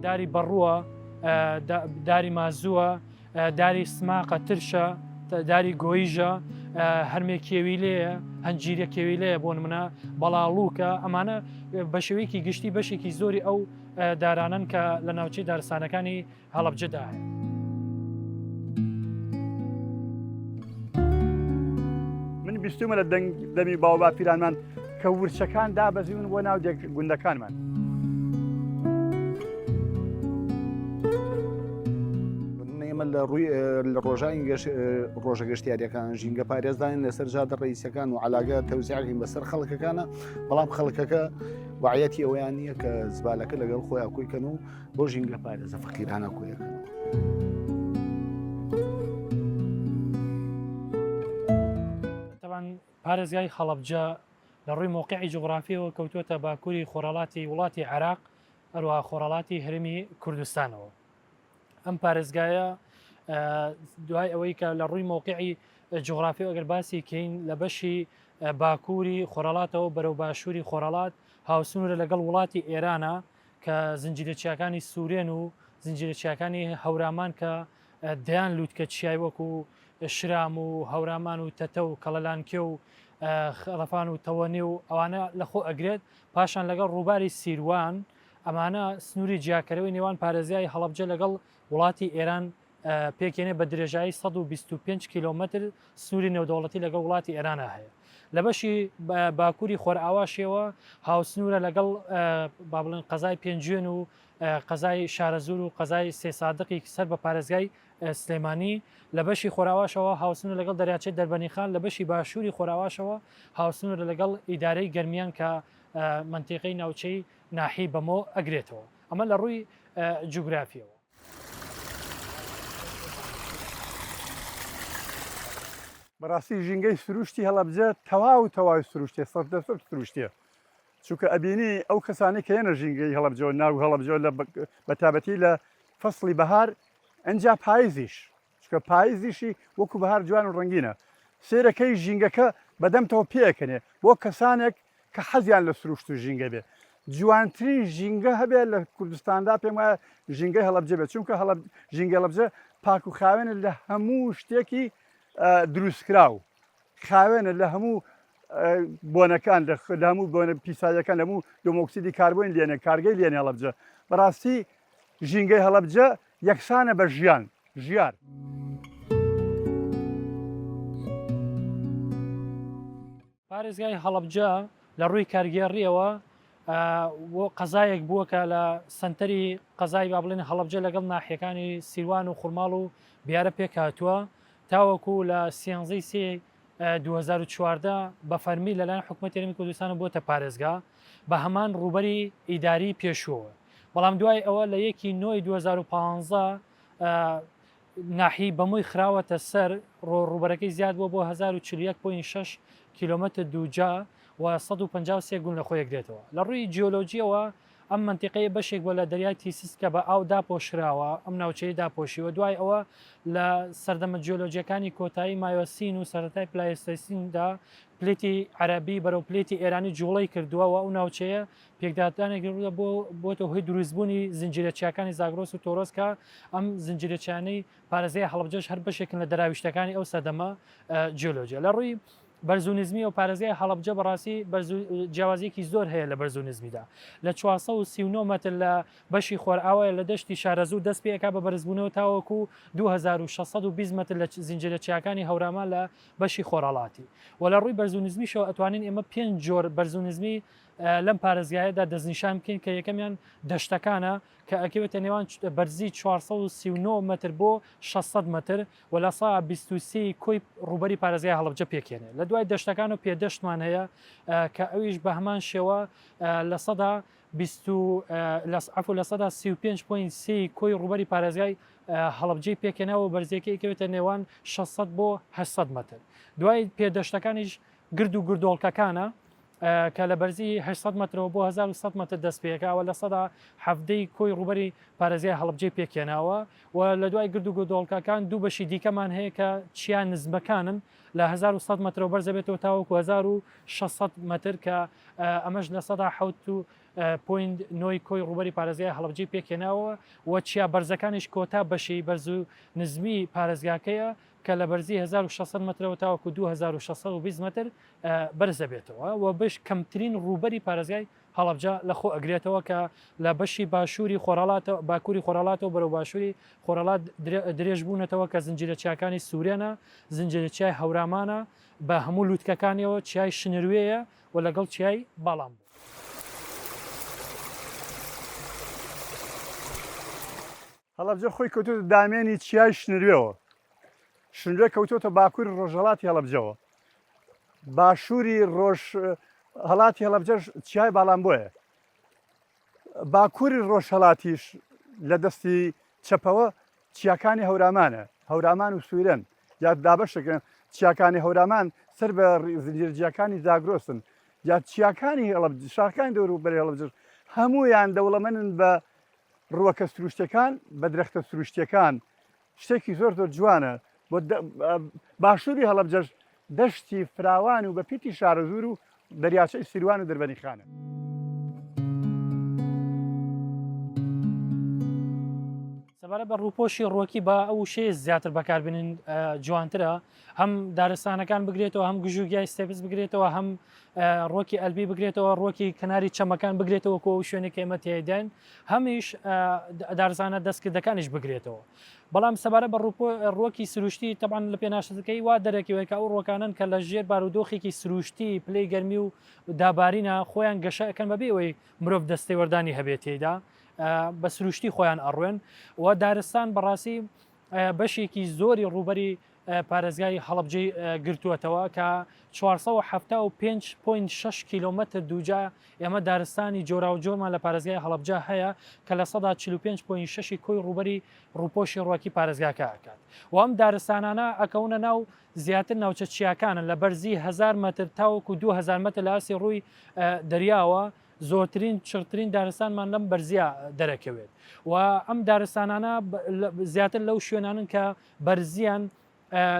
داری بەڕووە، داری مازووە، داری سماقە ترشە، داری گۆیژە، هەرمێ کێویلەیە، هەنجیرە کێویلەیە بۆ نمونە بەڵاڵووکە، ئەمانە بە شێوەیەکی گشتی بەشێکی زۆری ئەو دارانەن کە لە ناوچەی دارستانەکانی هەڵەبجەدا هەیە. من بیستومە لە دەنگ دەمی باو باپیرانمان کە ورچەکان دابەزیون بۆ ناو گوندەکانمان. ئێمە لە ڕووی لە ڕۆژانی ڕۆژە گەشتیاریەکان ژینگە پارێزداین لەسەر جادە ڕئیسەکان و علاگە تەوزیعین بەسەر خەڵکەکانە بەڵام خەڵکەکە وعیەتی ئەویان نییە کە زبالەکە لەگەڵ خۆیان کۆیکەن و بۆ ژینگە پارێزە فەقیرانە کۆیەکەنەوە. پارێزگای هەڵەبجە لە ڕووی مەوقعی جوگرافیەوە کەوتووەتە باکووری خۆرهەڵاتی وڵاتی عێراق، هەروەها خۆرهەڵاتی هەرێمی کوردستانەوە. ئەم پارێزگایە دوای ئەوەی کە لە ڕووی مەوقعی جوگرافی ئەگەر باسی کەین لە بەشی باکووری خۆرهەڵاتەوە بەرەو باشووری خۆرهەڵات هاوسنوورە لەگەڵ وڵاتی ئێرانە کە زنجیرە چیاکانی سوورێن و زنجیرە چیاکانی هەورامان کە دەیان لووتکە چیای وەکو شرام و هەورامان و تەتە و کەڵەلانکێ و خەڵەفان و تەوەنێ و ئەوانە لەخۆ ئەگرێت، پاشان لەگەڵ ڕووباری سیروان، ئەمانە سنووری جیاکەرەوەی نێوان پارێزگای هەڵەبجە لەگەڵ وڵاتی ئێران پێکێنێ بە درێژایی 125 کیلۆمەتر سنووری نێودەوڵەتی لەگەڵ وڵاتی ئێرانە هەیە. لە بەشی باکووری خۆرئاواشیەوە هاوسنوورە لەگەڵ با بڵێن قەزای پێنجوێن و قەزای شارەزوور و قەزای سێسادقی سەر بە پارێزگای سلێمانی، لە بەشی خۆراواشەوە هاوسنوورە لەگەڵ دەریاچەی دەربەنیخان، لە بەشی باشووری خۆراواشەوە هاوسنوورە لەگەڵ ئیدارەی گەرمیان کە مەنتیقەی ناوچەی ناحیەی بەمۆ ئەگرێتەوە. ئەمە لە ڕووی جوگرافیەوە. بەڕاستی ژینگەی سروشتی هەڵەبجە تەواو تەواوی سروشتیە سەد لە سەد سروشتیە چونکە ئەبینی ئەو کەسانەی کە یەنە ژینگەی هەڵەبجەوە ناو هەڵەبجەوە لە بەتابەتی لە فەسڵی بەهار ئەجا پایزیش چکە پایزیشی وەکو بەهار جوان و ڕەنگینە سێرەکەی ژینگەکە بەدەمتەوە پێکەنێ بۆ کەسانێک کە حەزیان لە سروشت و ژینگە بێ جوانترین ژینگە هەبێ لە کوردستاندا پێم وایە ژینگەی هەڵەبجە بێت چونکە هەڵەب ژینگە هەڵەبجە پاک و خاوێنە لە هەموو شتێکی دروستکراو خاوێنە لە هەموو بۆنەکان لە هەموو بۆنە پیساییەکان لە هەموو دۆمۆکسیدی کاربۆن لێنێ کارگەی لێنێ هەڵەبجە بەڕاستی ژینگەی هەڵەبجە یەکسانە بە ژیان ژیار. پارێزگای هەڵەبجە لە ڕووی کارگێڕییەوە قەزایەک بووە کە لە سەنتەری قەزای با بڵێن هەڵەبجە لەگەڵ ناحیەکانی سیروان و خورماڵ و بیارە پێکهاتووە تاوەکو لە سیانزەی سێ 2014 بە فەرمی لەلایەن حکوومەتی هەرێمی کوردستان بۆتە پارێزگا بە هەمان ڕووبەری ئیداری پێشووەوە بەڵام دوای ئەوە لە یەکی نۆی 2015 ناحیەی بەمۆی خراوەتە سەر ڕۆ ڕووبەرەکەی زیاد بووە بۆ 1041.6 کیلۆمەتر دووجا و 153 گوند لە خۆی ئەگرێتەوە. لە ڕووی جیۆلۆجییەوە ئەم مەنتیقەیە بەشێک بووە لە دەریای تیسس کە بە ئاو داپۆشراوە، ئەم ناوچەیەی داپۆشیوە. دوای ئەوە لە سەردەمە جیۆلۆجییەکانی کۆتایی مایۆسین و سەرەتای پلایستۆسیندا plate ی عەرەبی بەرەو plate ی ئێرانی جووڵەی کردووە و ئەو ناوچەیە پێکدادانێک ڕوودا بۆ بۆتە هۆی دروستبوونی زنجیرە چیاکانی زاگرۆس و تۆرۆس کە ئەم زنجیرە چیانەی پارێزگای هەڵەبجەش هەر بەشێکن لە دەراویشتەکانی ئەو سەردەمە جیۆلۆجیە لە ڕووی بەرز و نزمی و پارێزگای هەڵەبجە بەڕاستی جیاوازیەکی زۆر هەیە لە بەرز و نزمیدا لە 439 مەتر لە بەشی خۆرئاوایە لە دەشتی شارەزوور دەست پێ ئەکا بە بەرزبوونەوە تاوەکو 2620 مەتر لە زنجیرە چیاکانی هەورامان لە بەشی خۆرهەڵاتی و لە ڕووی بەرز و نزمیشەوە ئەتوانین ئێمە پێنج جۆر بەرز و نزمی لەم پارێزگایەدا دەستنیشان بکەین کە یەکەمیان دەشتەکانە کە ئەکەوێتە نێوان بەرزی 439 مەتر بۆ 600 مەتر و لە سا 23 کۆی ڕووبەری پارێزگای هەڵەبجە پێکێنێ لە دوای دەشتەکان و پێدەشتمان هەیە کە ئەویش بە هەمان شێوە لە سەدا عفو لە سەدا 35.3 کۆی ڕووبەری پارێزگای هەڵەبجەی پێکێناوە و بەرزیەکەی ئەکەوێتە نێوان 600 بۆ 800 مەتر دوای پێدەشتەکانیش گرد و گردۆڵکەکانە. کە لە بەرزی 800 مەترەوە بۆ 1100 مەتر دەست پێکاوە 17% ی کۆی ڕووبەری پارێزگای هەڵەبجەی پێکهێناوە و لە دوای گرد و گردۆڵکەکان دوو بەشی دیکەمان هەیە کە چیا نزمەکانن لە 1100 مەترەوە بەرز دەبێتەوە تاوەکو 1600 مەتر کە ئەمەش 7% و point نۆی کۆی ڕووبەری پارێزگای هەڵەبجەی پێکهێناوە و چیا بەرزەکانیش کۆتا بەشی بەرز و نزمی پارێزگاکەیە کە لە بەرزی 1600 مەترەوە تاوەکو 2620 مەتر بەرز دەبێتەوە و بەش کەمترین ڕووبەری پارێزگای هەڵەبجە لە خۆ ئەگرێتەوە کە لە بەشی باشووری خۆرهەڵاتەوە باکووری خۆرهەڵاتەوە بەرەو باشووری خۆرهەڵات درێژ بوونەتەوە کە زنجیرە چیاکانی سوورێنە، زنجیرە چیای هەورامانە بە هەموو لووتکەکانیەوە، چیای شنروێیە و لەگەڵ چیای باڵامبۆ. هەڵەبجە خۆی کەوتۆتە دامێنی چیای شنروێوە. شنروێ کەوتۆتە باکووری ڕۆژهەڵاتی هەڵەبجەوە. باشووری ڕۆژهەڵاتی هەڵەبجەش چیای باڵامبۆیە. باکووری ڕۆژهەڵاتیش لە دەستی چەپەوە چیاکانی هەورامانە، هەورامان و سوورەن. یا دابەش دەکرێن چیاکانی هەورامان سەر بە زنجیرە چیاکانی زاگرۆسن. یا چیاکانی هەڵەبجە، شاخەکانی دەوروبەری هەڵەبجەش هەموویان دەوڵەمەندن بە ڕووەکە سروشتیەکان بە درەختە سروشتیەکان شتێکی زۆر زۆر جوانە بۆ باشووری هەڵەبجەش دەشتی فراوان و بە پیتی شارەزوور و دەریاچەی سیروان و دەربەنی خانە. سەبارەت بە ڕووپۆشی ڕووەکی با ئەو وشەیە زیاتر بەکاربێنین جوانترە هەم دارستانەکان بگرێتەوە هەم گژوگیای steppes بگرێتەوە هەم ڕۆکی ئەلبی بگرێتەوە ڕۆکی کەناری چەمەکان بگرێتەوە کۆ شوێنێک ئێمە تێداین هەمیش دارزانە دەستکردەکانیش بگرێتەوە بەڵام سەبارە بە ڕۆکی سروشتی تەبان لە پێناشەکەی وا دەرەکەوێت کە ئەو ڕۆکانن کە لە ژێر بارودۆخێکی سروشتی پلەی گەرمی و دابارینە خۆیان گەشە ئەکەن بەبێ ئەوەی مرۆڤ دەستێوەردانی هەبێت تێیدا بە سروشتی خۆیان ئەڕوێن و دارستان بەڕاستی بەشێکی زۆری ڕووبەری پارێزگای هەڵەبجەی گرتووەتەوە کە 475.6 کیلۆمەتر دووجا ئێمە دارستانی جۆراوجۆرمان لە پارێزگای هەڵەبجە هەیە کە لە سەدا 45.6 کۆی ڕووبەری ڕووپۆشی ڕوەکی پارێزگاکە ئەکات و ئەم دارستانانە ئەکەونە ناو زیاتر ناوچە چیاکانن لە بەرزی 1000 مەتر تاوەکو 2000 مەتر لە ئاستی ڕووی دەریاوە زۆرترین چڕترین دارستانمان لەم بەرزیە دەرەکەوێت و ئەم دارستانانە زیاتر لەو شوێنانن کە بەرزیان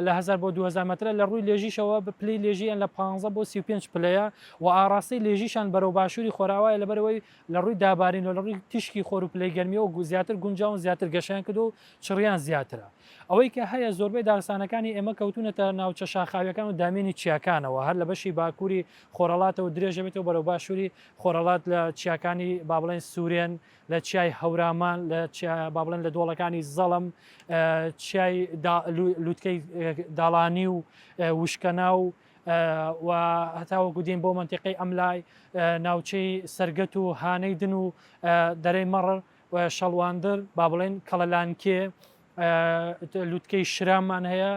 لە 1000 بۆ 2000 مەترە لە ڕووی لێژیشەوە بە پلەی لێژیان لە 15 بۆ 35 پلەیە و ئاراستەی لێژیشان بەرەو باشووری خۆراوایە لەبەرەوەی لە ڕووی دابارین و لە ڕووی تیشکی خۆر و پلەی گەرمیەوە زیاتر گونجاون زیاتر گەشەیان کردو و چڕیان زیاترە. ئەوەی کە هەیە زۆربەی دارستانەکانی ئێمە کەوتوونەتە ناوچە شاخاویەکان و دامێنی چیاکانەوە هەر لە بەشی باکووری خۆرهەڵاتەوە درێژەبێتەوە بەرەو باشووری خۆرهەڵات لە چیاکانی با بڵێن سوورێن لە چیای هەورامان لە با بڵێن لە دۆڵەکانی زەڵم چیای لوتکەی داڵانی و وشکەنا و و هەتاوەکو دێن بۆ مەنتیقەی ئەملای ناوچەی سەرگەت و هانەی دن و دەرەی مەڕ و شەڵواندر با بڵێن کەڵەلانکێ لوتکەی شرامان هەیە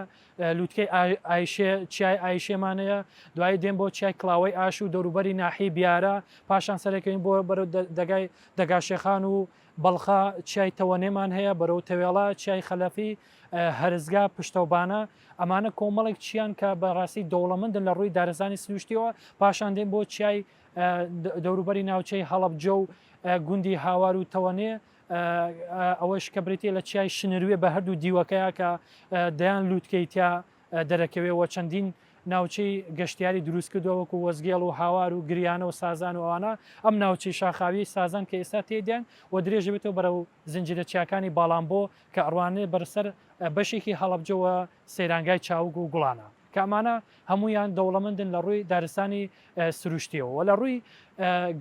لوتکەی ئایشێ چیای ئایشێمان هەیە دوایی دێن بۆ چیای کڵاوەی ئاش و دەوروبەری ناحی بیارە پاشان سەرەکەین بۆ بەرەو دەگای دەگاشێخان و بەڵخە چیای تەوەنێمان هەیە بەرەو تەوێڵە چیای خەلەفی هەرزگا پشتەوبانە ئەمانە کۆمەڵێک چیان کە بەڕاستی دەوڵەمەندن لە ڕووی دارستانی سروشتیەوە پاشان دێن بۆ چیای دەوروبەری ناوچەی هەڵەبجە و گوندی هاوار و تەوەنێ ئەوەش کە بریتە لە چیای شنروێ بە هەردوو دیوەکەیە کە دەیان لووتکەی تیا دەرەکەوێ و چەندین ناوچەی گەشتیاری دروست کردووە وەکو وەزگێڵ و هاوار و گریانە و سازان و ئەوانە ئەم ناوچەی شاخاوی سازان کە ئێستا تێدیان و درێژە بێتەوە بەرەو زنجیرە چیاکانی باڵامبۆ کە ئەڕوانێ بەرسەر بەشێکی هەڵەبجەوە سەیرانگای چاوگ و گوڵانە کە ئەمانە هەموویان دەوڵەمەندن لە ڕووی دارستانی سروشتیەوە و لە ڕووی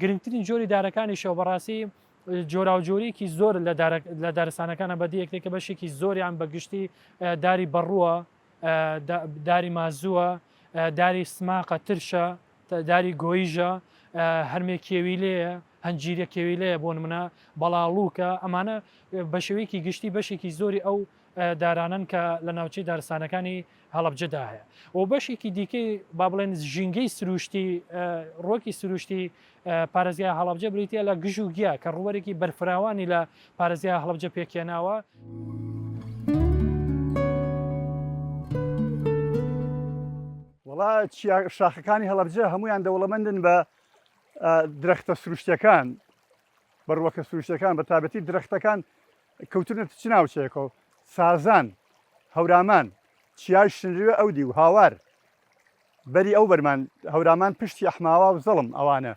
گرنگترین جۆری دارەکانیشەوە بەڕاستی جۆراوجۆریکی زۆر لە دارستانەکانە بەدیەکرێت کە بەشێکی زۆریان بە گشتی داری بەڕووە داری مازووە داری سماقە ترشە داری گۆیژە هەرمێ کێویلەیە هەنجیرە کێویلەیە بۆ نمونە بەڵاڵوکە ئەمانە بە شێوەیەکی گشتی بەشێکی زۆری ئەو دارانەن کە لە ناوچەی دارستانەکانی هەڵەبجەدا هەیە و بەشێکی دیکەی با بڵێن ژینگەی سروشتی ڕۆکی سروشتی پارێزگای هەڵەبجە بریتە لە گژ و گیا کە ڕووەرێکی بەرفراوانی لە پارێزگای هەڵەبجە پێکێناوە. وەڵا چیا شاخەکانی هەڵەبجە هەمویان دەوڵەمەندن بە درەختە سروشتەکان بە ڕوەکە سروشتەکان بە تابەتی درەختەکان کەوتونەتە چ ناوچەیەکەوە سازان هەورامان چیای شنروێ ئەو دی و هاوار بەری ئەو بەرمان هەورامان پشتی ئەحماوا و زەڵم ئەوانە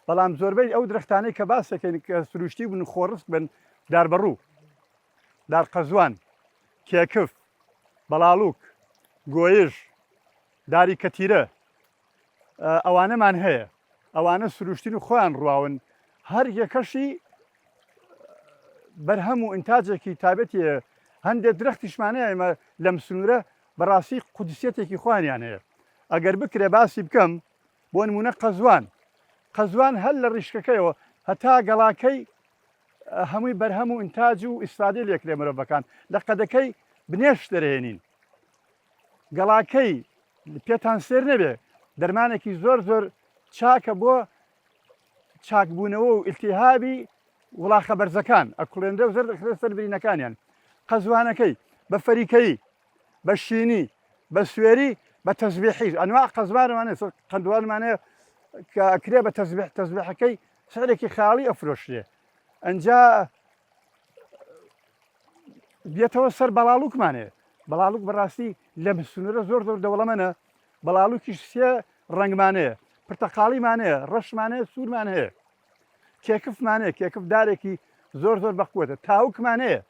بەڵام زۆربەی ئەو درەختانەی کە باسەکەین کە سروشتی بن و خۆڕسک بن داربەڕوو دارقەزوان کێکف بەڵاڵوک گۆیژ داری کەتیرە ئەوانەمان هەیە ئەوانە سروشتین و خۆیان ڕواون هەر یەکەشی بەرهەم و ئینتاجێکی تابەتی هەندێک درەختیشمانەیە ئێمە لەم سنوورە بەڕاستی قودسیەتێکی خۆیانیان هەیە ئەگەر بکرێ باسی بکەم بۆ نمونە قەزوان قەزوان هەر لە ڕیشکەکەیەوە هەتا گەڵاکەی هەمووی بەرهەم و ئینتاج و ئیسفادەی لێکرێ مرۆڤەکان لە قەدەکەی بنێش دەرهێنین گەڵاکەی پێتان سێر نەبێ دەرمانێکی زۆر زۆر چاکە بۆ چاکبوونەوە و ئیلتیهابی وڵاخە بەرزەکان ئەکوڵێنرێ و زەرد ئەخرێ سەر برینەکانیان قەزوانەکەی بە فەریکەیی بە شینی بە سوێری بە تەزبیحی ئەنوا قەزوانمانە قەندوانمانەیە کە ئەکرێ بە تەزبیح تەزبیحەکەی سعرێکی خاڵی ئەفرۆشرێ ئەنجا بێتەوە سەر بەڵاڵوکمانێ بەڵاڵوک بەڕاستی لەم سنوورە زۆر زۆر دەوڵەمەنە بەڵاڵوکیش سێ ڕەنگمانەیە پرتەقاڵیمانەیە ڕەشمانەیە سوورمان هەیە کێکفمانەیە کێکف دارێکی زۆر زۆر بەقوتە تاوکمانەیە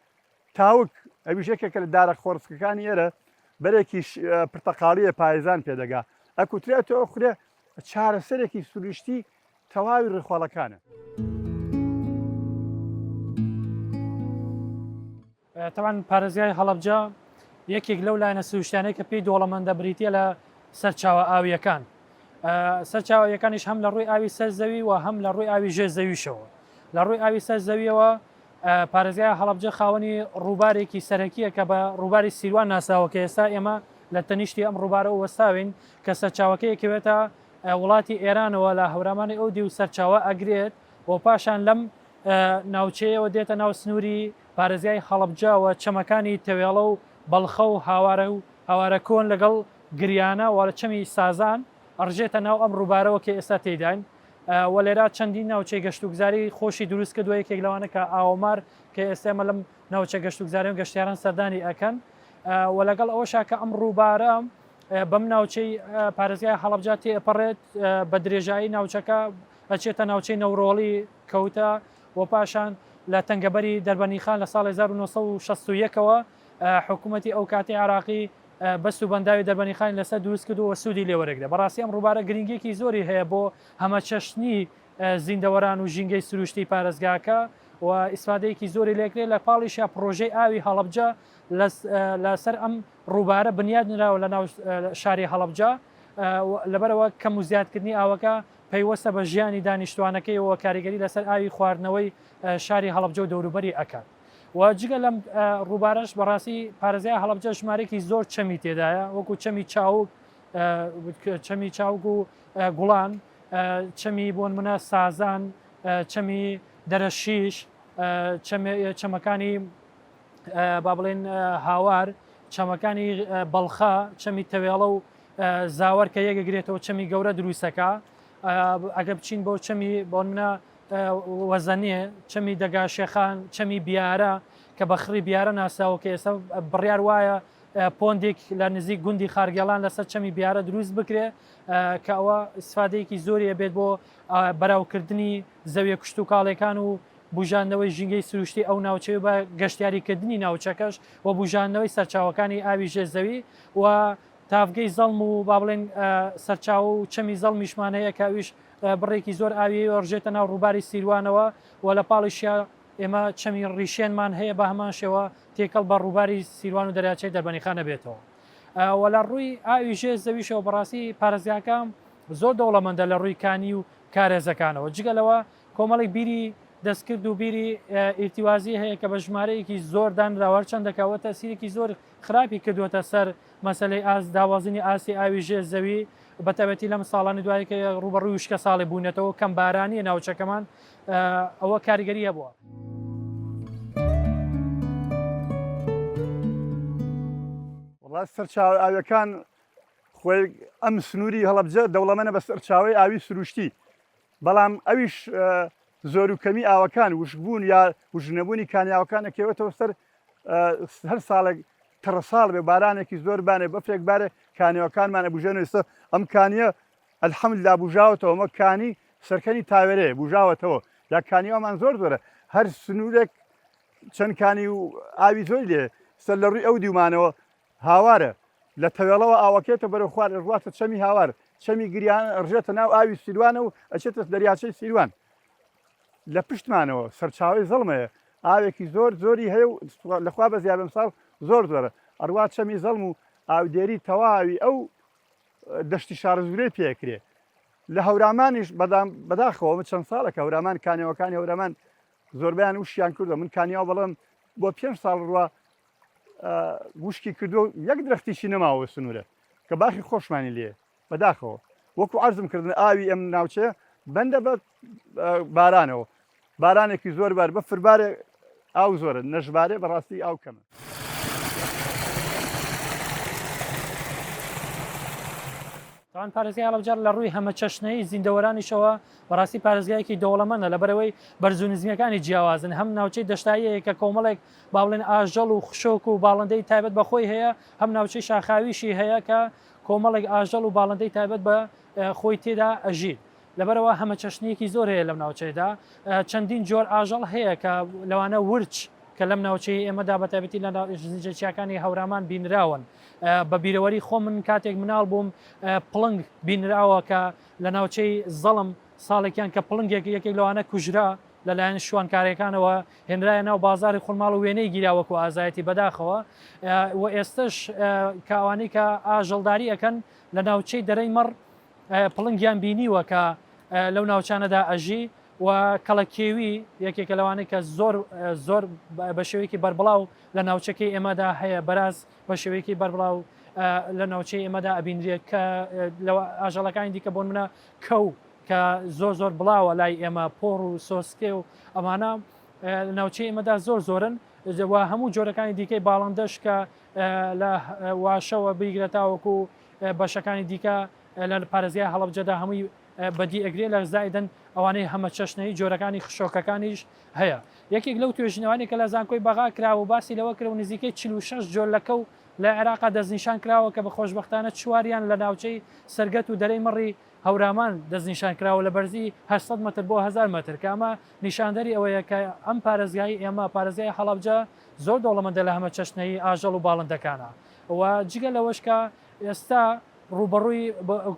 تاوک ئەویش یەکێکە لە دارە خۆڕسکەکانی ئێرە بەرێکی پرتەقاڵیە پایزان پێدەگا ئەکوترێتەوە خوێ چارەسەرێکی سروشتی تەواوی ڕیخۆڵەکانە. تەبعەن پارێزگای هەڵەبجە یەکێک لەو لایەنە سروشتیانەی کە پێی دۆڵەمەندە بریتە لە سەرچاوە ئاویەکان سەرچاوەکانیش هەم لە ڕووی ئاوی سەر زەوی و هەم لە ڕووی ئاوی ژێر زەویشەوە لە ڕووی ئاوی سەر زەویەوە پارێزگای هەڵەبجە خاوەنی ڕووبارێکی سەرەکیە کە بە ڕووباری سیروان ناسراوە کە ئێستا ئێمە لە تەنیشتی ئەم ڕووبارە وەستاوین کە سەرچاوەکەی کەوێتە وڵاتی ئێرانەوە لە هەورامانی ئەو دیو سەرچاوە ئەگرێت و پاشان لەم ناوچەیەوە دێتە ناو سنووری پارێزگای هەڵەبجە و چەمەکانی تەوێڵە و بەڵخە و هاوارە و هاوارە کۆن لەگەڵ گریانە و لە چەمی سازان ئەڕژێتە ناو ئەم ڕووبارەوە کە ئێستا تێیداین و لێرە چەندین ناوچەی گەشتوگوزاری خۆشی دروست کردووە یەکێک لەوانە کە ئاوەمار کە ئێستا ئێمە لەم ناوچە گەشتوگوزاری و گەشتیاران سەردانی ئەکەن و لەگەڵ ئەوەشا کە ئەم ڕووبارە بەم ناوچەی پارێزگای هەڵەبجە تێپەڕێت بە درێژایی ناوچەکە ئەچێتە ناوچەی نەورۆڵی کەوتە و پاشان لە تەنگەبەری دەربەنیخان لە ساڵی 1961ەوە حکوومەتی ئەو کاتی عراقی بەست و بەنداوی دەربەنیخانی لەسەر دروست کرد و سوودی لێوەرەگرێ بەڕاستی ئەم ڕووبارە گرنگیەکی زۆری هەیە بۆ هەمەچەشنی زیندەوەران و ژینگەی سروشتی پارێزگاکە و ئیسفادەیەکی زۆری لێکرێت لە پاڵیشا پڕۆژەی ئاوی هەڵەبجە لەسەر ئەم ڕووبارە بنیاد نراوە لە ناو شاری هەڵەبجە لەبەرەوە کەم و زیادکردنی ئاوەکە پەیوەستە بە ژیانی دانیشتوانەکەیەوە کاریگەری لەسەر ئاوی خواردنەوەی شاری هەڵەبجە و دەوروبەری ئەکات و جگە لەم ڕووبارەش بەڕاستی پارێزگای هەڵەبجە ژمارێکی زۆر چەمی تێدایە وەکو چەمی چاوگ چەمی چاوگ و گوڵان چەمی بۆن منە سازان چەمی دەرەشیش چەمەکانی با بڵێن هاوار چەمەکانی بەڵخە چەمی تەوێڵە و زاوەر کە یەکگرێتەوە چەمی گەورە دروستەکە ئەگە بچین بۆ چەمی بۆن منە وەزەنێ چەمی دەگا شێخان چەمی بیارە کە بە خڕی بیارە ناسراوە کە ئێستا بڕیار وایە پۆندێک لە نزیک گوندی خارگێڵان لەسەر چەمی بیارە دروست بکرێ کە ئەوە ئیسفادەیەکی زۆری ئەبێت بۆ بەراوکردنی زەویە کشتوکاڵیەکان و بوژاندنەوەی ژینگەی سروشتی ئەو ناوچەیە و بە گەشتیاریکردنی ناوچەکەش و بوژاندنەوەی سەرچاوەکانی ئاوی ژێر زەوی و تاڤگەی زەڵم و با بڵێن سەرچاوە و چەمی زەڵمیشمان هەیە کە ئەویش بڕێکی زۆر ئاوی ڕژێتە ناو ڕووباری سیروانەوە و لە پاڵیشیا ئێمە چەمی ڕیشێنمان هەیە بە هەمان شێوە تێکەڵ بە ڕووباری سیروان و دەریاچەی دەربەنیخان ئەبێتەوە و لە ڕووی ئاوی ژێر زەویشەوە بەڕاستی پارێزگاکە زۆر دەوڵەمەندە لە ڕووی کانی و کارێزەکانەوە جگە لەوە کۆمەڵێک بیری دەستکرد و بیری ئیرتیوازی هەیە کە بە ژمارەیەکی زۆر دانراوە هەرچەندە کە ئەوە تەسیرێکی زۆر خراپی کردووەتە سەر مەسەلەی ئاست داوەزینی ئاستی ئاوی ژێر زەوی بە تایبەتی لەم ساڵانی دوایی کە ڕووبەڕووی وشکە ساڵی بوونەتەوە کەم بارانیە ناوچەکەمان ئەوە کاریگەری هەبووە. وەڵا سەرچاوە ئاویەکان. خۆی ئەم سنووری هەڵەبجە دەوڵەمەنە بە سەرچاوەی ئاوی سروشتی بەڵام ئەویش زۆر و کەمی ئاوەکان وشکبوون یا وشکنەبوونی کانیاوەکان ئەکەوێتەوە سەر هەر ساڵێک تەڕەساڵ بێ بارانێکی زۆر بانێ بەفرێک بارێ کانیەوەکانمان ئەبوژێن و ئێستا ئەم کانیە الحمدلله بوژاوەتەوە ئەمە کانی سەرکەنی تاوێرەیە بوژاوەتەوە یا کانیەوەمان زۆر زۆرە هەر سنوورێک چەند کانی و ئاوی زۆری لێ سەر لە ڕووی ئەو دیومانەوە هاوارە لە تەوێڵەوە ئاوەکێتە بەرەو خوار ڕواتە چەمی هاوار چەمی گریان ڕژێتە ناو ئاوی سیروانە و ئەچێتە دەریاچەی سیروان لە پشتمانەوە سەرچاوەی زەڵمەیە ئاوێکی زۆر زۆری هەیە و لەخوا بە زیابم ساڵ زۆر زۆرە ئەڕوا چەمی زەڵم و ئاودێری تەواوی ئەو دەشتی شارەزوورەی پێکرێ لە هەورامانیش بەدام بەداخەوە من چەند ساڵێکە هەورامان کانیەوەکانی هەورامان زۆربیان وشیان کردو من کانیاو بەڵێم بۆ پێ ساڵ ڕوە وشکی کردو یەک درەختیشی نەماوە سنوورە کە باخی خۆشمانی لێ بەداخەوە وەکو عەرزم کردن ئاوی ئەم ناوچەیە بەندە بە بارانەوە بارانێکی زۆر بار بەفر بارێ ئاو زۆرە نەژبارێ بەڕاستی ئاو کەمە. تاوان پارێزگای هەڵەبجە لە ڕووی هەمەچەشنەیی زیندەوەرانیشەوە بەڕاستی پارێزگایەکی دەوڵەمەندە لەبەرئەوەی بەرز و نزمییەکانی جیاوازن هەم ناوچەی دەشتاییە کە کۆمەڵێک با بڵێن ئاژەڵ و خشۆک و باڵندەی تایبەت بە خۆی هەیە هەم ناوچەی شاخاویشی هەیە کە کۆمەڵێک ئاژەڵ و باڵندەی تایبەت بە خۆی تێدا ئەژیت. لەبەرئەوە هەمەچەشنییەکی زۆر هەیە لەم ناوچەیەدا. چەندین جۆر ئاژەڵ هەیە کە لەوانە ورچ کە لەم ناوچەی ئێمەدا بە تایبەتی لە زنجیرە چیاکانی هەورامان بینراون. بە بیرەوەری خۆم من کاتێک مناڵ بووم پڵنگ بینراوە کە لە ناوچەی زەڵم ساڵێکیان کە پڵنگێک یەکێک لەوانە کوژرا لەلایەن شوانکارەکانەوە هێنرایە ناو بازاری خورماڵ و وێنەی گیرا وەکو ئازایەتی بەداخەوە و ئێستش کە ئەوانەی کە ئاژەڵداری ئەکەن لە ناوچەی دەرەی مەڕ پڵنگیان بینیوە کە لەو ناوچانەدا ئەژی و کەڵەکێوی یەکێکە لەوانەی کە زۆر زۆر بە شێوەیەکی بەربڵاو لە ناوچەکەی ئێمەدا هەیە بەراز بە شێوەیەکی بەربڵاو لە ناوچەی ئێمەدا ئەبینرێت کە لە ئاژەڵەکانی دیکە بۆ منە کەو کە زۆر زۆر بڵاوە لای ئێمە پۆڕ و سۆسکێ و ئەمانە لە ناوچەی ئێمەدا زۆر زۆرن و هەموو جۆرەکانی دیکەی باڵندەش کە لە واشەوە بیگرە تاوەکو بەشەکانی دیکە لە پارێزگای هەڵەبجەدا هەمووی بەدی ئەگرێ لە زائیدەن ئەوانەی هەمەچەشنەی جۆرەکانی خشۆکەکانیش هەیە یەکێک لەو توێژینەوانی کە لە زانکۆی بەغا کرا و باسی لەوە کرا و نزیکەی 46 جۆر لە کەو لە عێراقا دەستنیشان کراوە کە بە خۆشبەختانە چواریان لە ناوچەی سەرگەت و دەرەی مەڕی هەورامان دەستنیشان کراوە لە بەرزی 800 مەتر بۆ 1000 مەتر کە ئەمە نیشاندەری ئەوەیە کە ئەم پارێزگای ئێمە پارێزگای هەڵەبجە زۆر دەوڵەمەندە لە هەمەچەشنەیی ئاژەڵ و باڵندەکانە و جگە لەوەش کە ئێستا ڕووبەڕووی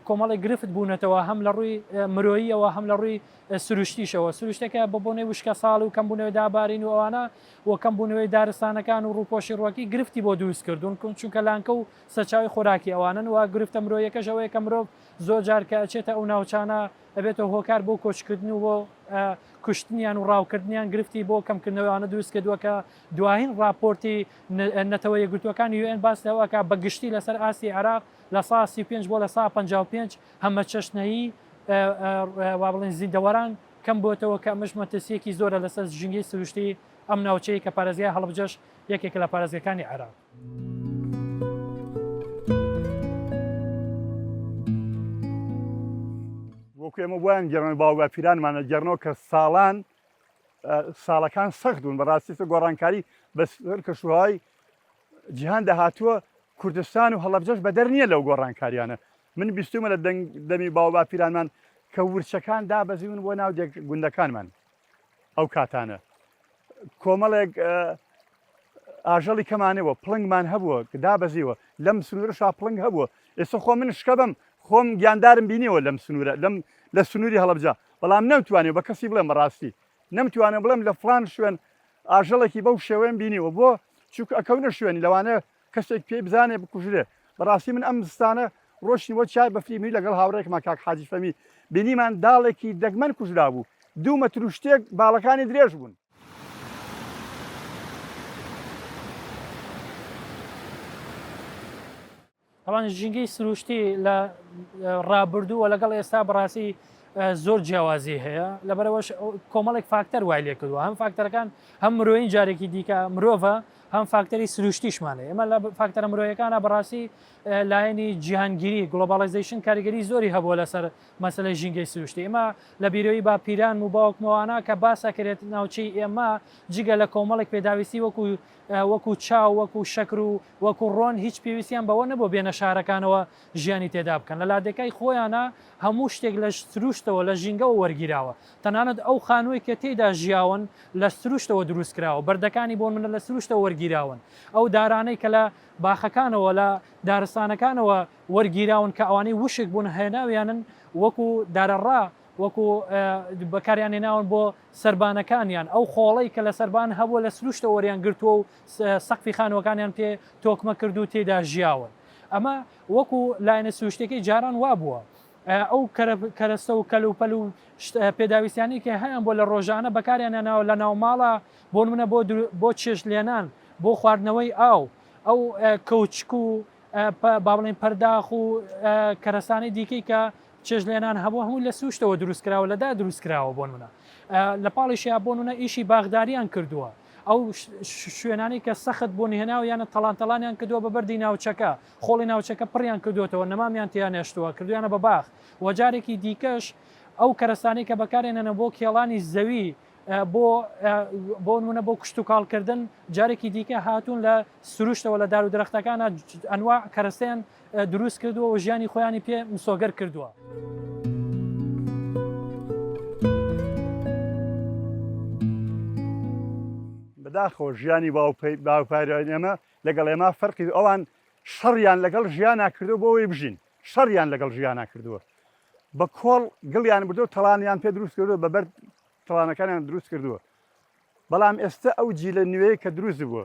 کۆمەڵێک گرفت بوونەتەوە هەم لە ڕووی مرۆییەوە هەم لە ڕووی سروشتیشەوە سروشتەکە بە بۆنەی وشکە ساڵ و کەمبوونەوەی دابارین و ئەوانە و کەمبوونەوەی دارستانەکان و ڕووپۆشی ڕوەکی گرفتی بۆ دروست کردوون چونکە لانکە و سەرچاوی خۆراکی ئەوانن و گرفتە مرۆیەکەش ئەوەیە کە مرۆڤ زۆر جار کە ئەچێتە ئەو ناوچانە ئەبێتە هۆکار بۆ کۆچکردن و بۆ کوشتنیان و ڕاوکردنیان گرفتی بۆ کەمکردنەوەی ئەوانە دروست کردووە کە دواهین ڕاپۆرتی نەتەوە یەکگرتووەکان UN باس لەوە ئەکا بە گشتی لەسەر ئاستی عێراق لە سا 35 بۆ لە سا 55 هەمەچەشنەیی وا بڵێن زیندەوەران کەم بۆتەوە کە ئەمەش مەترسییەکی زۆرە لەسەر ژینگەی سروشتی ئەم ناوچەیە کە پارێزگای هەڵەبجەش یەکێکە لە پارێزگەکانی عێراق. وەکو ئێمە بۆیان گێڕن باو باپیرانمانە گێڕنەوە کە ساڵان ساڵەکان سەخت بوون بەڕاستی گۆڕانکاری بەسەر کەشوهوای جیهان داهاتووە کوردستان و هەڵەبجەش بەدەر نییە لەو گۆڕانکاریانە من بیستومە لە دەنگ دەمی باو باپیرانمان کە ورچەکان دابەزیون بۆ ناو گوندەکانمان ئەو کاتانە کۆمەڵێک ئاژەڵی کەمانەوە پڵنگمان هەبووە دابەزیوە لەم سنوورە شا پڵنگ هەبووە ئێستا خۆ من شکە بم خۆم گیاندارم بینیەوە لەم سنوورە لەم لە سنووری هەڵەبجە بەڵام نەمتوانێت بە کەسی بڵێم بەڕاستی نەمتوانێت بڵێم لە فلان شوێن ئاژەڵێکی بەو شێوەیەم بینیوە بۆ چونکە ئەکەونە شوێنی لەوانەیە کەسێک پێی بزانێ بکوژرێ بەڕاستی من ئەم زستانە ڕۆشتین بۆ چای بەفری منی لەگەڵ هاوڕێکمان کاک حاجی فەمی بینیمان داڵێکی دەگمەن کوژرابوو دوو مەتر و شتێک باڵەکانی درێژ بوون. تەبعەن ژینگەی سروشتی لە ڕابردوو و لەگەڵ ئێستا بەڕاستی زۆر جیاوازی هەیە لەبەرەوەش کۆمەڵێک فاکتەر وای لێ کردووە هەم فاکتەرەکان هەم مرۆین جارێکی دیکە مرۆڤە هەم فاکتەری سروشتیشمان هەیە. ئێمە لە فاکتەرە مرۆیەکانە بەڕاستی لایەنی جیهانگیری globalization کاریگەری زۆری هەبووە لەسەر مەسەلەی ژینگەی سروشتی. ئێمە لە بیرەوەی باپیرانم و باوکمەوانە کە باس ئەکرێت ناوچەی ئێمە جگە لە کۆمەڵێک پێداویستی وەکو وەکو چا و وەکو شەکر و وەکو ڕۆن هیچ پێویستیان بەوە نەبووە بێنە شارەکانەوە ژیانی تێدا بکەن. لە لادێکای خۆیانا هەموو شتێک لە سروشتەوە لە ژینگەوە وەرگیراوە. تەنانەت ئەو خانووەی کە تێیدا ژیاون لە سروشتەوە دروست کراوە. بەردەکانی بۆ نمونە لە سروشتەوە وەرگیراون. ئەو دارانەی کە لە باخەکانەوە لە دارستانەکانەوە وەرگیراون کە ئەوانەی وشک بوون هێناویانن وەکو دارەڕا وەکو بەکاریان هێناون بۆ سەربانەکانیان، ئەو خۆڵەی کە لە سەربان هەبووە لە سروشتەوە وەریان گرتووە و سەقفی خانووەکانیان پێ تۆکمە کردوو تێیدا ژیاون. ئەمە وەکو لایەنە سروشتیەکەی جاران وابووە. ئەو کەرەستە و کەلوپەل و پێداویستیانەی کە هەیان بووە لە ڕۆژانە بەکاریان هێناوە لە ناوماڵە بۆ نمونە بۆ بۆ چێشت لێنان، بۆ خواردنەوەی ئاو، ئەو کەوچک و با بڵێین پەرداخ و کەرەستانەی دیکەی کە چێژ لێنان هەبوو هەمووی لە سروشتەوە دروست کراوە لە دار دروست کراوە بۆ نمونە لە پاڵیشیا بۆ نمونە ئیشی باخداریان کردووە ئەو شوێنانەی کە سەخت بوون هێناویانە تەڵان تەڵانیان کردووە بە بەردی ناوچەکە خۆڵی ناوچەکە پڕیان کردوێتەوە نەمامیان تیا نێشتووە کردویانە بە باخ و جارێکی دیکەش ئەو کەرەسانەی کە بەکارێنەنە بۆ کێڵانی زەوی بۆ بۆ نمونە بۆ کشتتوکاڵکردن جارێکی دیکە هاتوون لە سروشتەوە لە دار و درەختەکانە ئەنوا کەرەسەیان دروست کردووە و ژیانی خۆیانی پێ مسۆگەر کردووە. بەداخەوە ژیانی باوپیرانی ئێمە لەگەڵ ئێمە فەرقی ئەوان شەڕیان لەگەڵ ژیانا کردو بۆ ئەوەی بژین شەڕیان لەگەڵ ژیانا کردووە بە کۆڵ گڵیان بردو تەڵانیان پێ دروست کردووە بە بەرد تەڵانەکانیان دروست کردووە بەڵام ئێستا ئەو جیلە نوێیە کە دروست بووە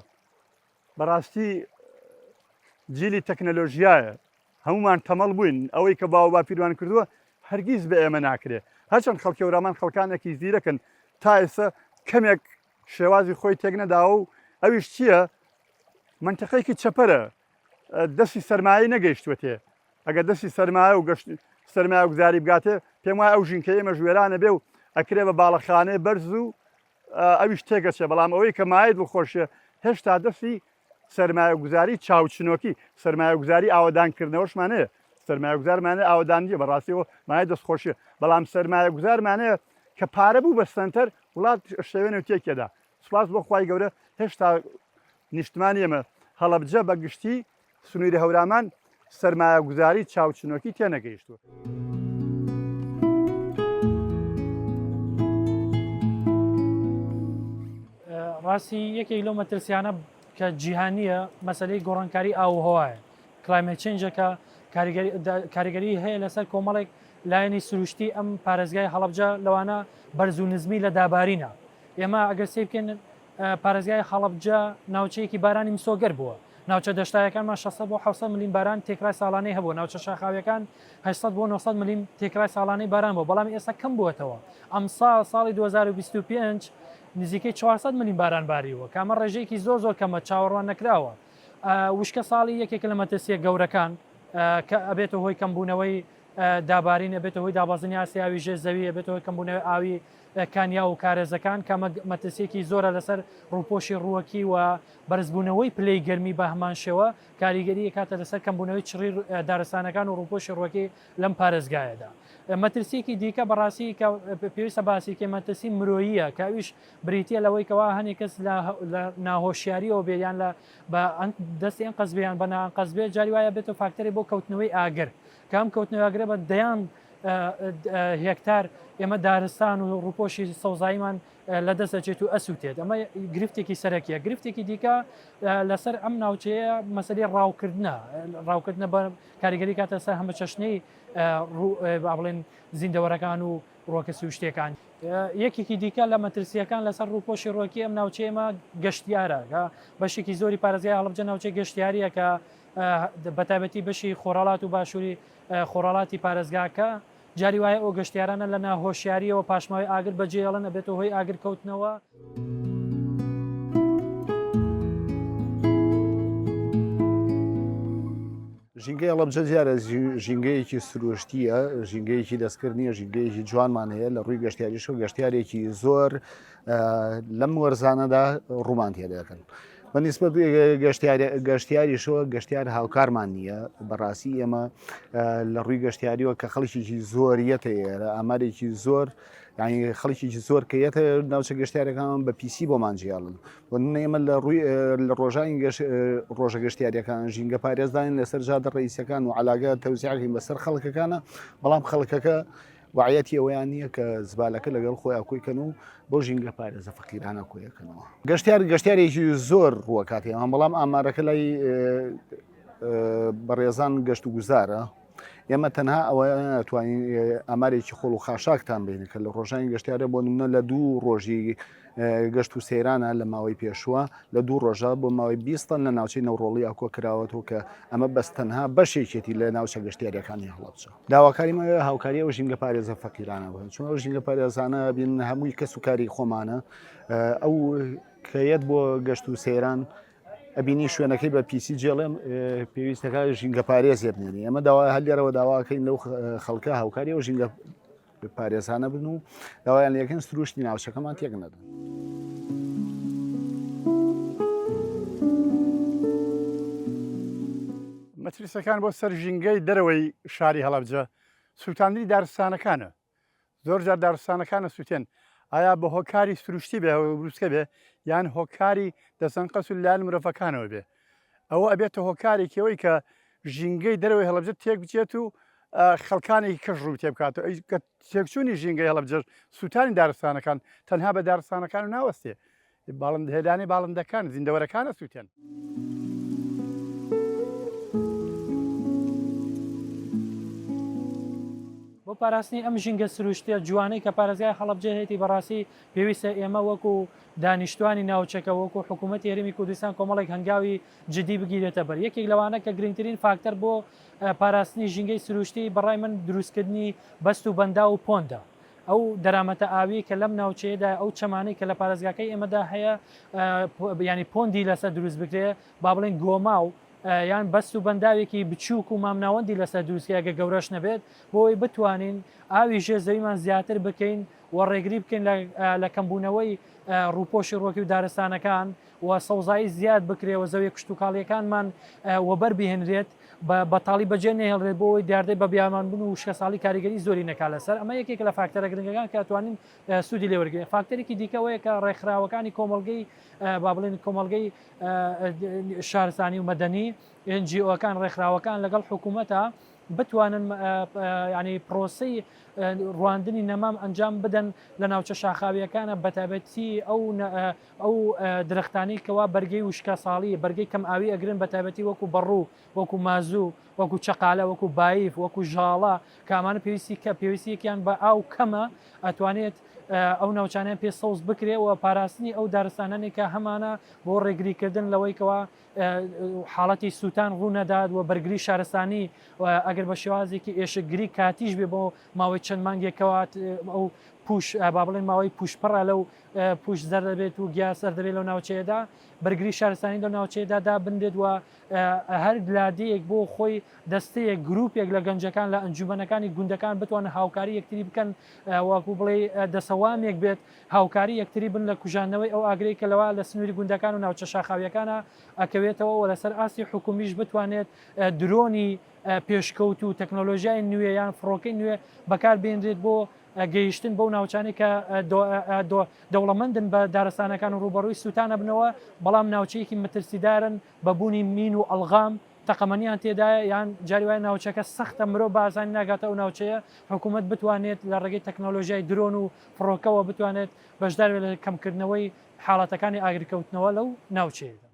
بەڕاستی جیلی تەکنەلۆژیایە هەمومان تەمەڵ بووین ئەوەی کە باو باپیروان کردووە هەرگیز بە ئێمە ناکرێ هەرچەند خەڵکی هەورامان خەڵکانێکی زیرەکن تا ئێستا کەمێک شێوازی خۆی تێک نەداوە و ئەویش چییە منتەقەیەکی چەپەرە دەستی سەرمایە نەگەیشتوەتێ ئەگەر دەستی سەرمایە و گەشت سەرمایە گوزاری بگاتێ پێم وایە ئەو ژینکە ئێمە ژوێرانە بێ و ئەکرێ بە باڵەخانەی بەرز و ئەویش تێگەچێ بەڵام ئەوەی کە مایە دڵخۆشیە هێشتا دەستی سەرمایەگوزاری چاوچنۆکی سەرمایەگوزاری ئاوەدانکردنەوەشمان هەیە سەرمایەگوزارمانە ئاوەدان نییە بەڕاستیەوە مایە دەستخۆشیە بەڵام سەرمایەگوزارمانەیە کە پارە بوو بە سەنتەر وڵات شەوێنە و تێکێدا سوپاس بۆ خوای گەورە هێشتا نیشتمانی ئێمە هەڵەبجە بە گشتی سنووری هەورامان سەرمایەگوزاری چاوچنۆکی تێنەگەیشتووە. ڕاستی یەکێک لەو مەترسیانە کە جیهانیە مەسلەی گۆڕانکاری ئاوهوایە climate change ەکە کاریگەری هەیە لەسەر کۆمەڵێک لایەنی سروشتی ئەم پارێزگای هەڵەبجە لەوانە بەرز و نزمی لە دابارینە ئێمە ئەگەر سەیر بکەین پارێزگای هەڵەبجە ناوچەیەکی بارانی مسۆگەر بووە. ناوچە دەشتایەکانمان 600 بۆ 700 ملیم باران تێکرای ساڵانەی هەبووە، ناوچە شاخاویەکان 800 بۆ 900 ملیم تێکرای ساڵانەی باران بووە، بەڵام ئێستا کەم بووەتەوە. ئەمساڵ ساڵی 2025 نزیکەی 400 ملیم باران باریوە، کە ئەمە ڕێژەیەکی زۆر زۆر کەمە، چاوەڕوان نەکراوە. وشکە ساڵی یەکێکە لە مەترسییە گەورەکان کە ئەبێتە هۆی کەمبوونەوەی دابارین، ئەبێتە هۆی دابەزینی ئاستی ئاوی ژێر زەوی، ئەبێتە هۆی کەمبوونەوەی ئاوی کانیاو و کارێزەکان کە ئەمە مەترسییەکی زۆرە لەسەر ڕووپۆشی ڕووەکی و بەرزبوونەوەی پلەی گەرمی بە هەمان شێوە کاریگەری ئەکاتە لەسەر کەمبوونەوەی چڕی دارستانەکان و ڕووپۆشی ڕووەکی لەم پارێزگایەدا. مەترسییەکی دیکە بەڕاستی کە پێویستە باسی بکەین مەترسی مرۆییە کە ئەویش بریتییە لەوەی کەوا هەنێک کەس لە ناهۆشیاریەوە بێ یان لە بە دەستی ئەنقەست بێ یان بە نائەنقەست بێ جاری وایە بێتە فاکتەرێک بۆ کەوتنەوەی ئاگر کە ئەم کەوتنەوەی ئاگرە بە دەیان هێکتار ئێمە دارستان و ڕووپۆشی سەوزاییمان لەدەست دەچێت و ئەسووتێت ئەمە گرفتێکی سەرەکیە گرفتێکی دیکە لەسەر ئەم ناوچەیە مەسەلەی ڕاوکردنە ڕاوکردنە بە کاریگەری کاتە سەر هەمە چەشنەی با بڵێن زیندەوەرەکان و ڕۆکە سروشتیەکان یەکێکی دیکە لە مەترسیەکان لەسەر ڕووپۆشی ڕۆکی ئەم ناوچەیەمە گەشتیارە کە بەشێکی زۆری پارێزگای هەڵەبجە ناوچەی گەشتیاریە کە بەتایبەتی بەشی خۆڕەڵات و باشووری خۆڕەڵاتی پارێزگاکە، جاری وایە ئەو گەشتیارانە لە ناهۆشیارییەوە پاشماوەی ئاگر بەجێهێڵن ئەبێتە هۆی ئاگر کەوتنەوە. ژینگەی هەڵەبجە دیارە ژینگەیەکی سروشتییە، ژینگەیەکی دەستکرد نییە، ژینگەیەکی جوانمان هەیە لە ڕووی گەشتیاریشەوە گەشتیارێکی زۆر لەم وەرزانەدا ڕوومان تێدەکەن. بە نیسبەت گەشتیاریشەوە گەشتیار هاوکارمان نییە بەڕاستی ئێمە لە ڕووی گەشتیاریەوە کە خەڵکیی زۆریەتە ئێرە ئامارێکی زۆر ینی خەڵکیی زۆر کە یەتە ناوچە گەشتیارەکان بە پیسی بۆمان جیاڵن بۆ ئێمە لە ڕووی لە ڕۆژانی ڕۆژە گەشتیارەکان ژینگە پارێزداین لەسەر جادە ڕئیسەکان و علاگە تەوزیعین بەسەر خەڵکەکانە بەڵام خەڵکەکە وەعیەتی ئەوەیان نییە کە زبالەکە لەگەڵ خۆیان کۆی کەن و بۆ ژینگە پارێزە فەقیرانە کۆیەکەنەوە. گەشتیار گەشتیارێکی زۆر ڕووەکاتی ئەوان بەڵام ئامارەکە لای بەڕێزان گەشت و گوزارە ئێمە تەنها ئەوە توانین ئامارێکی خۆڵ و خاشاکتان بینە کە لە ڕۆژانی گەشتیارە بۆ نمونە لە دوو ڕۆژی گەشت و سەیرانە لە ماوەی پێشووە لە دوو ڕۆژە بۆ ماوەی 20 تەن لە ناوچەی نەوڕۆڵی ئاکۆ کراوەتەوە کە ئەمە بەس تەنها بەشێکێتی لە ناوچە گەشتیاریەکانی هەڵەبجە. داواکاریم ئەوەیە هاوکاری ئەو ژینگە پارێزە فەقیرانە بن چون ئەو ژینگە پارێزانە بین هەمووی کەس و کاری خۆمانە ئەو کەیەت بۆ گەشت و سەیران ئەبینی شوێنەکەی بە پیسی جێڵێم پێویستەکە ژینگە پارێزێ بنێنی ئەمە داوا هەر لێرەوە داواکەین لەو خەڵکە هاوکاری ئەو ژینگە پارێزانە بن و داوایان لەکەن سروشتی ناوچەکەمان تێک نەدەن. مەترسیەکان بۆ سەر ژینگەی دەرەوەی شاری هەڵەبجە سووتاندنی دارستانەکانە زۆر جار دارستانەکان ئەسووتێن ئایا بە هۆکاری سروشتی بێ بروسکە بێ یان هۆکاری دەسەنقەس و لایەن مرۆڤەکانەوە بێ ئەوە ئەبێتە هۆکارێکی ئەوەی کە ژینگەی دەرەوەی هەڵەبجە تێک بچێت و خەڵکانێکی کەش ڕووی تێ بکات و کە تێکچوونی ژینگەی هەڵەبجەش سووتانی دارستانەکان تەنها بە دارستانەکان و ناوەستێ باڵند هێلانەی باڵندەکان زیندەوەرەکان ئەسووتێن. بۆ پاراستنی ئەم ژینگە سروشتیە جوانەی کە پارێزگای هەڵەبجە هەیەتی بەڕاستی پێویستە ئێمە وەکو دانیشتوانی ناوچەکە وەکو حکوومەتی هەرێمی کوردستان کۆمەڵێک هەنگاوی جدی بگیرێتە بەر یەکێک لەوانە کە گرنگترین فاکتەر بۆ پاراستنی ژینگەی سروشتی بەڕای من دروستکردنی بەست و بەنداو و پۆندە ئەو دەرامەتە ئاویەی کە لەم ناوچەیەدا ئەو چەمانەی کە لە پارێزگاکەی ئێمەدا هەیە ینی پۆندی لەسەر دروست بکرێ با بڵێن گۆماو یان بەست و بەنداوێکی بچووک و مامناوەندی لەسەر دروستکە ئەگە گەورەش نەبێت بۆ ئەوەی بتوانین ئاوی ژێر زەویمان زیاتر بکەین و ڕێگری بکەین لە کەمبوونەوەی ڕووپۆشی ڕۆکی و دارستانەکان و سەوزایی زیاد بکرێ و زەویە کشتوکاڵیەکانمان وەبەر بهێنرێت بە بەتاڵی بەجێ نەهێڵرێت بۆ ئەوەی دیاردەی بە بیابانبوون و وشکەساڵی کاریگەری زۆری نەکات لەسەر ئەمە یەکێکە لە فاکتەرە گرنگەکان کە ئەتوانین سوودی لێ وەرگرین فاکتەرێکی دیکە ئەوەیە کە ڕێکخراوەکانی کۆمەڵگەی با بڵێن کۆمەڵگەی شارستانی و مەدەنی NGO ەکان ڕێکخراوەکان لەگەڵ حکوومەتە بتوانن ینی پرۆسەی ڕواندنی نەمام ئەنجام بدەن لە ناوچە شاخاویەکانە بەتایبەتی ئەو ئەو درەختانەی کەوا بەرگەی وشکەساڵی، بەرگەی کەم ئاوی ئەگرن بەتایبەتی وەکو بەڕوو، وەکو مازوو، وەکو چەقالە، وەکو بایف، وەکو ژاڵە کە ئەمانە پێویستی کە پێویستیەکیان بە ئاو کەمە ئەتوانێت ئەو ناوچانیان پێ سەوز بکرێ و پاراستنی ئەو دارستانانەی کە هەمانە بۆ ڕێگری کردن لەوەی کەوا حاڵەتی سووتان ڕوو نەدات و بەرگری شارستانی ئەگەر بە شێوازێکی ئێشکگری کاتیش بێ بۆ ماوەی چەند مانگێکەوە ئەو پوش با بڵێن ماوەی پوشپەڕە لەو پوش زەرد دەبێت و گیا سەر دەبێت لەو ناوچەیەدا بەرگری شارستانی لەو ناوچەیەدا دابنرێت و هەر لادێیەک بۆ خۆی دەستەیەک گروپێک لە گەنجەکان لە ئەنجومەنەکانی گوندەکان بتوانن هاوکاری یەکتری بکەن وەکو بڵێ دەسەوامێک بێت هاوکاری یەکتری بن لە کوژاندنەوەی ئەو ئاگرەی کە لەوا لە سنووری گوندەکان و ناوچە شاخاویەکانە ئەکەوێتەوە و لەسەر ئاستی حکومیش بتوانێت درۆنی پێشکەوت و تەکنۆلۆژیای نوێ یان فڕۆکەی نوێ بەکار بێنرێت بۆ گەیشتن بەو ناوچانەی کە دەوڵەمەندن بە دارستانەکان و ڕووبەڕووی سووتان ئەبنەوە، بەڵام ناوچەیەکی مەترسیدارن بە بوونی مین و ئەڵغام، تەقەمەنیان تێدایە یان جاری وایە ناوچەکە سەختە مرۆڤ بە ئاسانی ناگاتە ئەو ناوچەیە، حکوومەت بتوانێت لە ڕێگەی تەکنۆلۆژیای درۆن و فڕۆکەوە بتوانێت بەشدار بێت لە کەمکردنەوەی حاڵەتەکانی ئاگرکەوتنەوە لەو ناوچەیەدا.